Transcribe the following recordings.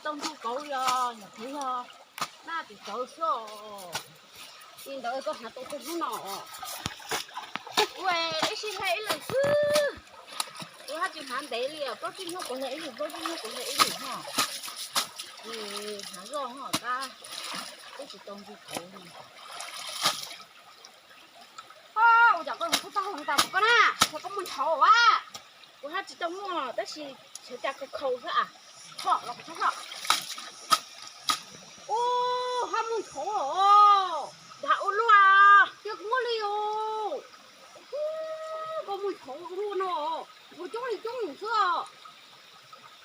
Tau ntu kauv yog nyuam qhuav yog dab tim kauv xwb os. Li ntawd koj hnav tau txog hnub no. Ua ib sij hla ib lwm xwb. Kuv haj tsis hnav ntev li os, plaub tsib hnub kuv hla ib lwm, plaub tsib hnub kuv hla ib lwm no. Hnav zoj ho tab twb tsis tau ntu kauv li. Ua cas koj kuj tau hau tas kuv koj na, yog koj muaj ntshauv a? Kuv haj tsis tau muaj tab sis sawv cas khaus khaus xwb as. Hoj los kuv txhob hoj. Ub, haj muaj ntshauv os. Dag ua luaj, cia kuv muab li os. Koj muaj ntshauv ua luaj no, kuv coob li coob xwb os.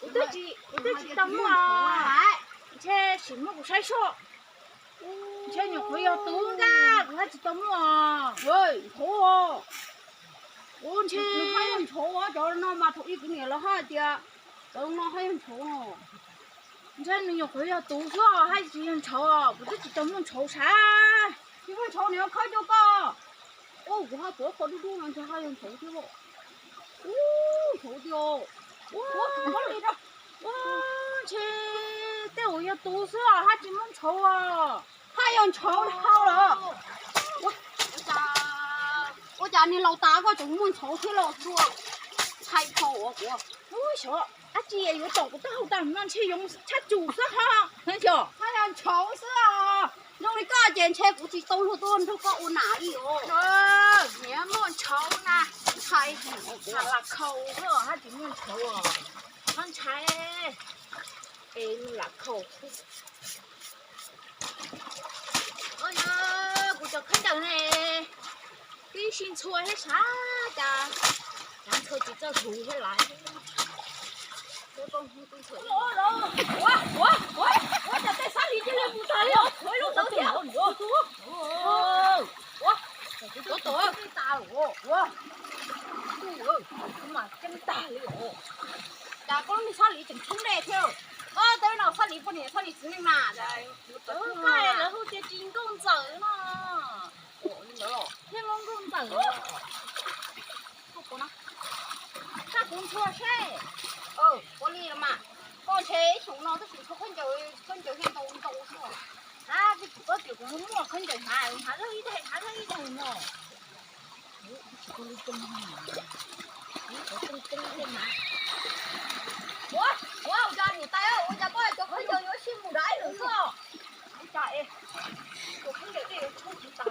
Kuv twb tsis, kuv twb tsis tau muaj, ntshe sim muab kuv saib soj. Ntshe nyuam qhuav yog tus ntag, kuv haj tsis tau muaj. Ntshauv, ub, ntshe haj yog ntshauv cov no mas thaum ub kuv niam lawv haj tias cov no haj yog ntshauv no. Ntshe nws nyuam qhuav yog tus xwb haj tsis yog ntshauv, kuv twb tsis tau muaj ntshauv sav. Tsis muaj ntshauv nws khawb rau koj. Ub, kuv haj tuav qhov dub dub no ntshe haj yog ntshauv thiab. Ub, ntshauv tiag. Ub, ntshauv li rau. Ub, ntshe tej uas yog tus xwb os, haj tsis muaj ntshauv os. Haj yog ntshauv dhau lawm. Ua cas niag laus tas koj tseem muaj ntshauv thiab los tuaj txhais phau ua kuv? Ub, xyov dab tsi yuav tom kuv taub hau tag no ntshe yoov tshaj cum xwb ho. Haj yog ntshauv xwb os. Zoo li koj ces ntshe kuv tsis tau luag tuaj nrog koj ua nam li os. Niam muaj ntshauv na, ntshai, lam khaus xwb haj tsis muaj ntshauv os. Ntshai, es lam khaus. Kuv cov khaub ncaws ne, twb sib ntxhua thiab sav cas, cas ntxhua tsis txawj huv thiab lawm. Ua, ua, ua cas tej sab li cia li mus tag li os, ua ib lub ntawd thiab. Ua, ua, ua, ua, kuv mas ceeb tag li os. Cas koj lub niag sab li tseem tshoob dej thiab. Tej no sab li poj niam sab li txiv neej mas. Lawv hu tias tsis nkauj ntxawm no. Thiab muab nkauj ntxawm. Thaj kuv ntxhua seb. Ua li los mas, koj ntshe ib xyoos no twb tsis ntxhua khaub ncaws, khaub ncaws thiaj ntau ntau xwb. Hab, twb tsis paub tias kuv muaj khaub ncaws hnav, hnav zog ib daim, hnav zog ib daim no. Ua, ua, ua cas niam tais, ua cas koj cov khaub ncaws yuav sib mus dab lawm xwb? Ua cas es, cov khaub ncaws tej yuav tshoob tsis tas,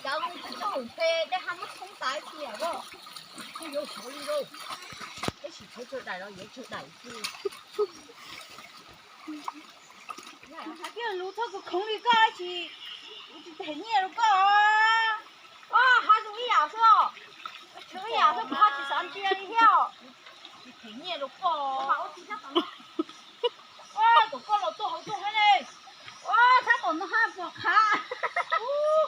cas zoo tsis tshoob ntshe dej hab muab tshoob tas tiag os. Koj yuav xyov li lauj, tab sis tshuav tsawg daim los yuav tsawg daim xwb. Hais tias lus txhob kws khoov li koj, tab sis kuv tsis them nyiaj rau koj. Hab zoo ib yam xwb, tshuav ib yam xwb kuv hab tsis xav ntsia li thiab. Tsis them nyiaj rau koj. Ua, tom koj los tuaj hauv tuaj hab ne. Ua, sab tom no hab pom qhav. Ua,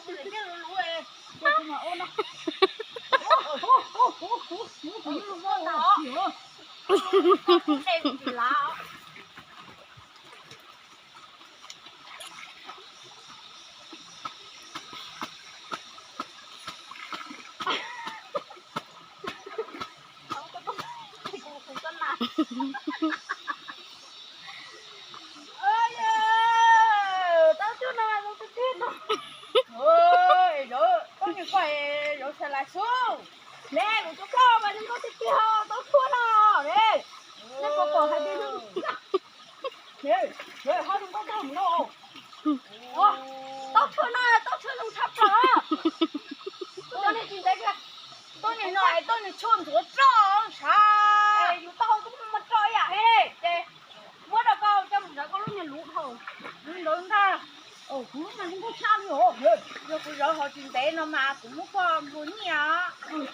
tej lus lus es, ces kuv mam ua no. Tau cuab no zoo tiag tiag no. Koj niag koj zauv sawv lawm xwb. Ne, kuv cov koj mas zoo nkauj tiag tiag, tau cuab no ne. Nej puas pom hais tias zoo nkauj? Ho zoo nkauj tag mus no. Tau cuab no, tau cuab zoo tshaj plaws. Tuaj niag tsis ntev, tuaj niag no es tuaj niag tshuaj ntxuav roj sav. Yus tau kuj muaj roj ib yam thiab ces muab rau koj coj mus ntawd koj lub niag luv dhau. Ntawd ntag. Kuv lub mas zoo nkauj tshaj li os. Yog kuv zauv hauv tsis ntev no mas kuv muab koj nplua nyiaj os.